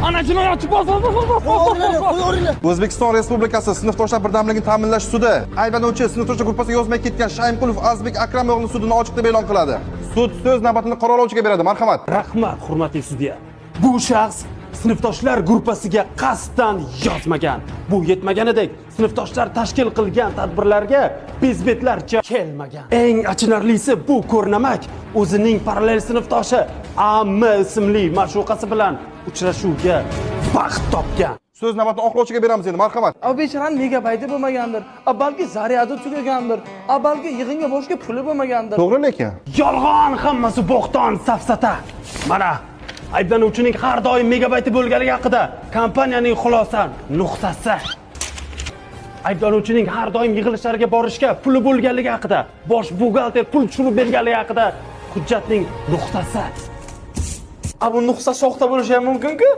Ana jinoyatchi, bos, bos, bos, bos, bos, bos, bos. O'zbekiston Respublikasi sinfdoshlar birdamligini ta'minlash sudi ayblanuvchi sinfdoshlar gruppasiga yozmay ketgan Shaymqulov Azizbek Akram o'g'lini sudini ochiq deb e'lon qiladi. Sud so'z navbatini qoralovchiga beradi. Marhamat. Rahmat, hurmatli sudya. Bu shaxs sinfdoshlar gruppasiga qasddan yozmagan. Bu yetmaganidek, sinfdoshlar tashkil qilgan tadbirlarga bezbetlarcha kelmagan. Eng achinarlisi, bu ko'rnamak o'zining parallel sinfdoshi AM ismli ma'shuqasi bilan uchrashuvga vaqt topgan. So'z navbatini oqlovchiga beramiz endi. Marhamat. A bechorani megabayti bo'lmagandir. A balki zaryadi tugagandir. A balki yig'inga borishga puli bo'lmagandir. To'g'ri lekin. Yolg'on, hammasi bo'xton, safsata. Mana ayblanuvchining har doim megabayti bo'lganligi haqida kompaniyaning xulosa nuqtasi. Ayblanuvchining har doim yig'ilishlarga borishga puli bo'lganligi haqida bosh buxgalter pul tushirib berganligi haqida hujjatning nuqtasi. A bu nuqta soxta bo'lishi ham mumkin-ku.